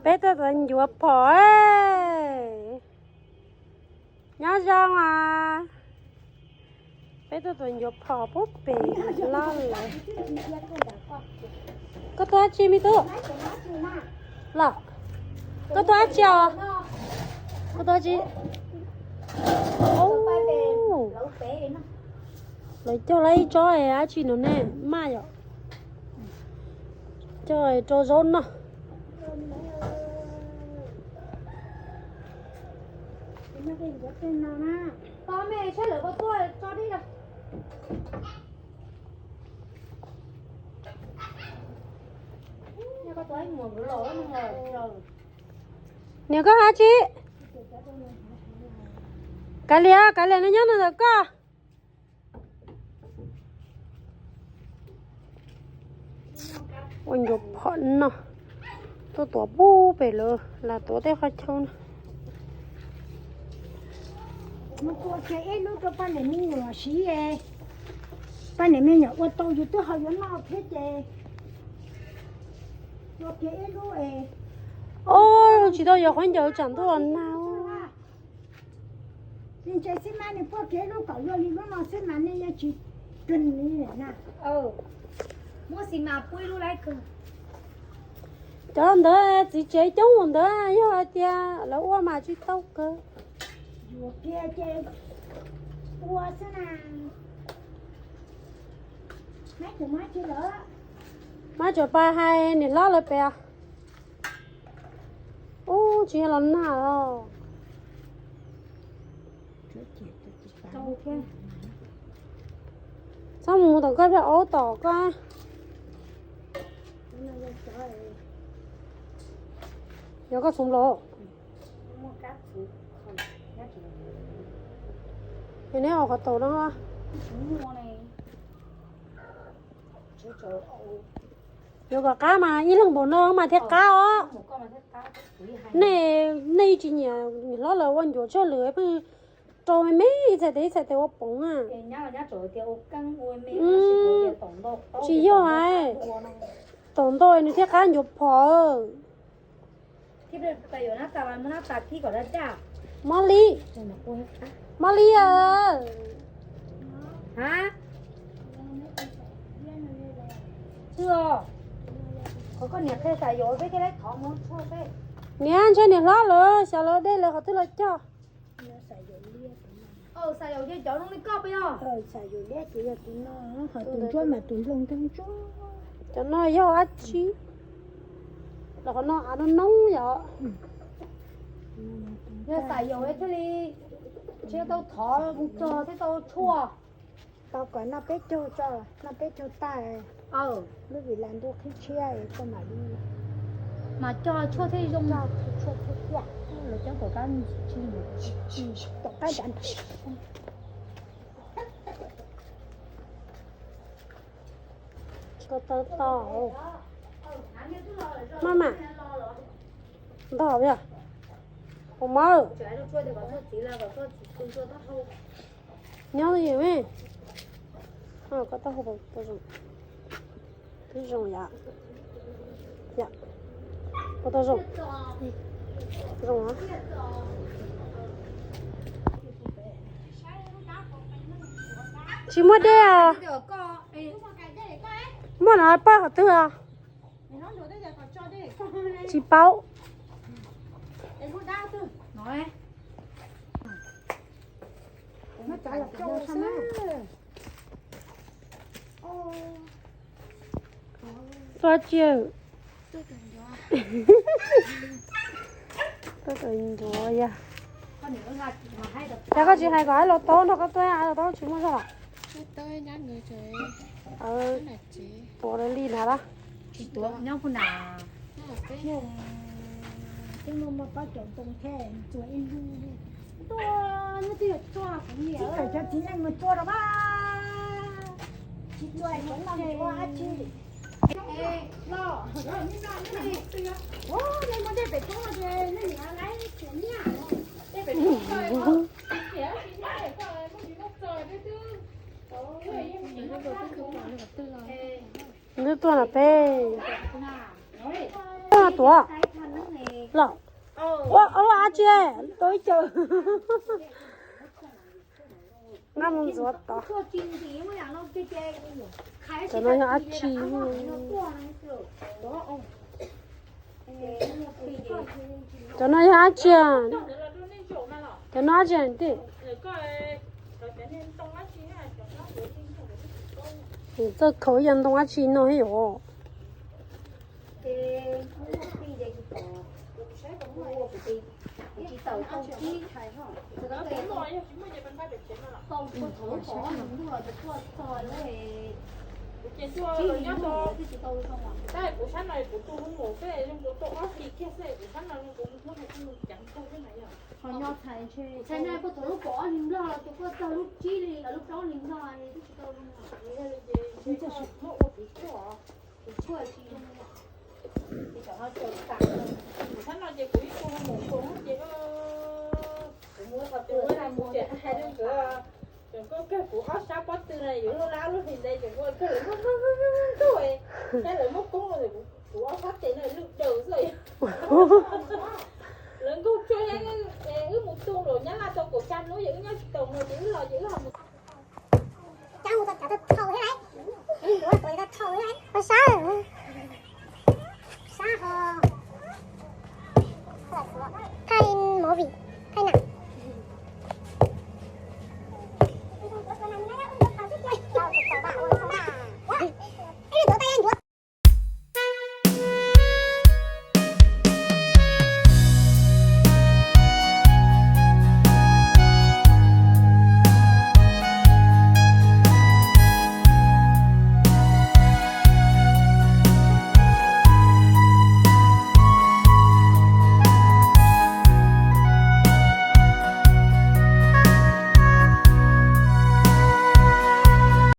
Peb tuaj tuav ncuav phom. Nyob zoo os. Peb tuaj tuav ncuav phom puag pem loj lawm. Koj tuaj dab tsi me tub? Los, koj tuaj dab tsi os? Koj tuaj dab tsi? Lawv cog lawv ib tsob dab tsi no ne, maj yom. Cog rau zaub noj. Niam, koj hab tsi? Kav liam, kav liam, no nyob no ntawm koj. Ua ncuav phom no, tuaj tuav puag pem lawm, lam tuav tej qhov chaw no. Mus tua kiag ib lub rau poj niam me nyuam siv. Poj niam me nyuam ua tau yus twb ho yuav noj thiab ces tua kiag ib lub es. Os, tsis tau yuav khaub ncaws tsam ntuj los nag. Li ntshe xib mas nws puag kiag ib lub kom luaj li lub no xwb mas nej yeej tsis kawg li na. Muab xib mas pub ib lub laib kawg. Cov ntawd txiv tsev coob mus ntawd, yog hais tias lawv ua mas tsis tau kawg. Yuav kiag ces ua xwb na. Mab tseem pais hais niam hlob lawv pem. Ub, tsis yog los nag os. Txhob mus tom koj peb aub tom koj. Yog koj txhoov los. Yog neb ua qhov taus no. Yuav kom qab mas ib leeg npaum no mas thiaj qab os. Nej, nej tsis nyiam niam hlob lawv ua ncuav tsawg lwm pheej rau me me ib txhais tes ib txhais tes ua poov na. Tsis yog, taum ntau nws thiaj qab ncuav phom. Mob li, mob li. Niam, ntshe niam hlob lawv xyov lawv dej lawv qhov twg los cog. Cov no yog dab tsi? Los qhov no av no noob yom. Yog xav yaum thiaj li tsis tau thov mus txog thiaj tau tshuaj. Tau kom noj peb caug tso, noj peb caug tag, lub vim las ntuj qhib tshiab es koj mam li mas cog tshuaj thiaj zoo, tshuaj thiaj tiaj. Lawv coob tom qab, tom qab nrad. Tsis tau tau. Maj mam ntog yog. Ua mab nyob li me. Koj taub hau tau zoo, twb zoo yom. Koj tau zoo, zoo. Tsis muaj dej os. Muaj no paj qhov twg os? Tsis paub. Tuaj tsi? Tuaj tus ncuav yog. Cas koj tsis hais kom hais los taub no, koj tuaj hais los taub tsis muaj zog los? Tuav li na. Tsis kom cov txiv neej mus tua rau mas. Tsis tua, tsis tua dab tsi. Nws tuaj na peb. Tuaj tuav. Los, ua, ua dab tsi? Tau ib co. Nqa mus ntxuav tod. Cov no yog dab tsi? Cov no yog dab tsi? Cov no dab tsi tij? Txawj khaws yog ntoo dab tsi no thiab yom? Kuv sab no kuv tu lub mus xwb, kuv tu ob hlis kiag xwb, kuv sab no kuv muab nws ua mus ceev kawg thiab na yom. Txhais no puag thaum lub kaum ob hlis nplog los tus kuj txog lub tsib hlis los lub plaub hlis nplog li twb tsis tau zoo os. Muab ua kuv tshuaj, kuv tshuaj tsis zoo os. Ces tam no caws tas, kuv sab no ces kuv ib tug mus mus ces kuv mus qhov twg mus ces hais rau nkawd, tseem koj kawg kuv ob sab pob tw na, yuav lub lab lub hlis ntawd ces kuv kawg lawv nkaug nkaug nkaug, thiab lawv muab koob los kuv ob sab tes na lwj daws xwb. Lawv nkaug tsuag, wb mus tu los Nyab Laj tau kaum xya hnub yog wb nyob tsis tau no ces wb los ces wb ho mus. Cov mus tau cov tau thau thiab lauj, tus tau thau thiab lauj, ua sab.